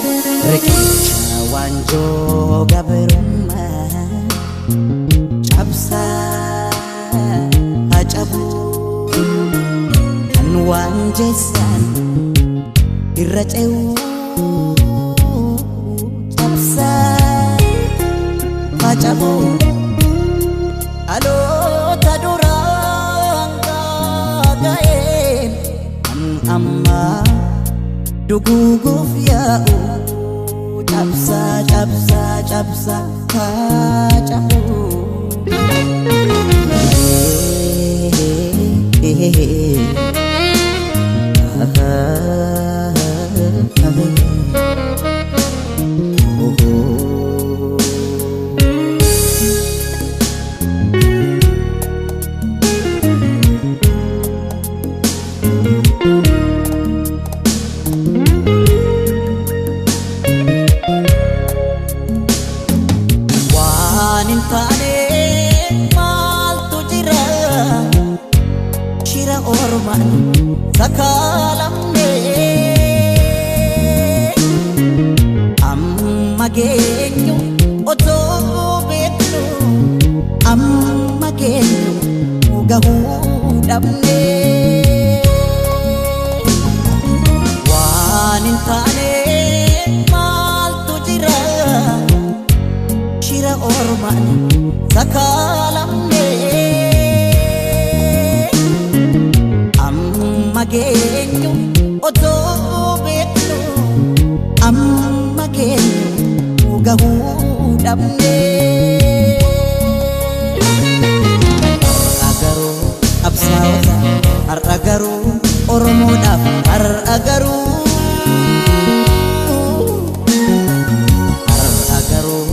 Riqicha waanjoo gabrummaa cabsaa haa cabu kan waan jeessan irra ce'u cabsaa haa cabu dhaloota duraan gaaga'een kan ammaa duguuguuf yaa'u cabsaa cabsaa cabsaa haa cabu. Waan hin taane maaltu jira shira ormaan sakaalamne amma geenyu otoo beeknu amma geenyu gahuu dhabne waan hin taane maaltu jira shira ormaan sakaalamne amma geenyu otoo beeknu amma geenyu gahuu dhabne. Har'a garuu qabsaa'ota har'a garuu Oromoodhaaf har'a garuu har'a garuu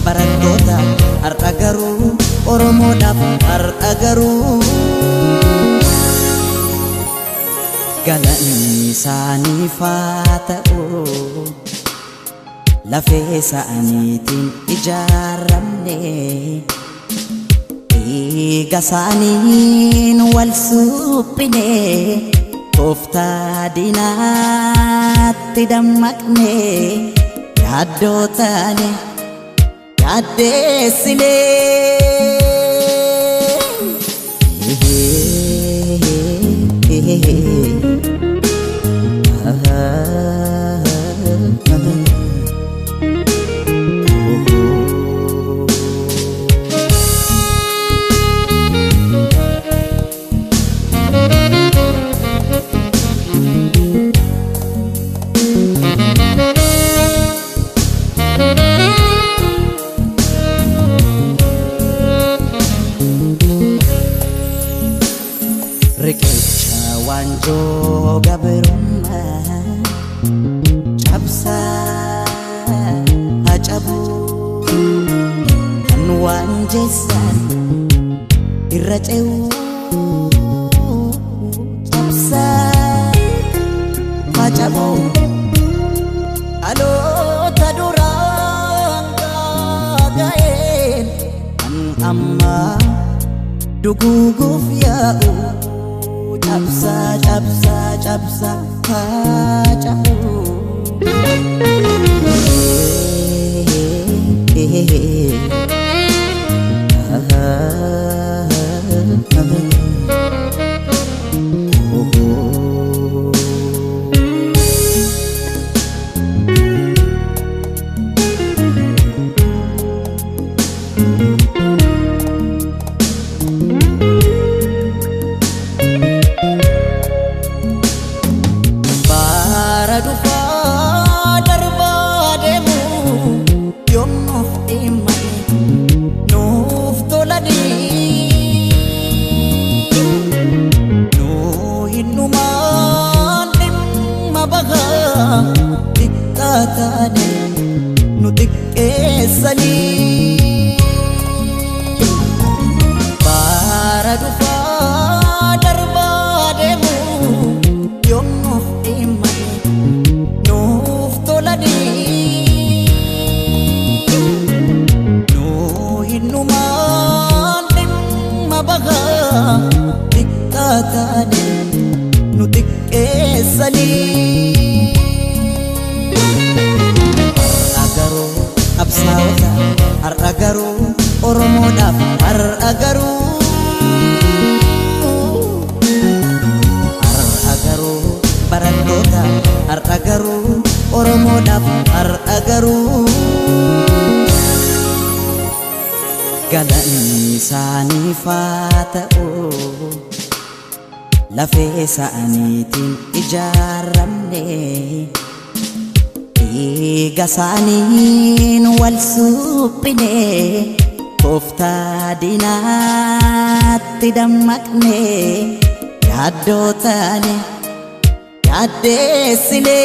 barattoota har'a garuu Oromoodhaaf har'a garuu galanni isaaniif haa ta'u lafee isaaniitiin ijaaramne dhiiga isaaniin wal suphine tooftaa diinaatti dammaqne yaaddoo taane yaaddeessine. Riqicha waanjoo gabrummaa cabsaa haa cabu kan waan jeessan irra ce'u cabsaa haa cabu dhaloota duraan gaaga'een kan ammaa duguuguuf yaa'u cabsaa cabsaa cabsaa haa cabu. Bara dhufaa darbaa deemu yoom nuuf dhimmani nuuf tolanii nuu hinnumaan dhimma bahaa xiqqaa taane nu xiqqeessanii bara dhufaa darbaa deemu yoom nuuf dhimmani nuuf tolanii nuu hinnumaan dhimma bahaa xiqqaa taane nu xiqqeessanii. keessanii. Har'a garuu qabsaa'ota, har'a garuu Oromoodhaaf, har'a garuu. Har'a garuu barattoota, har'a garuu Oromoodhaaf, har'a garuu. Galanni isaaniif haa ta'u, lafee isaaniitiin ijaaramne, dhiiga isaaniin wal suphine, tooftaa diinaatti dammaqne, yaaddoo taane yaaddeessine.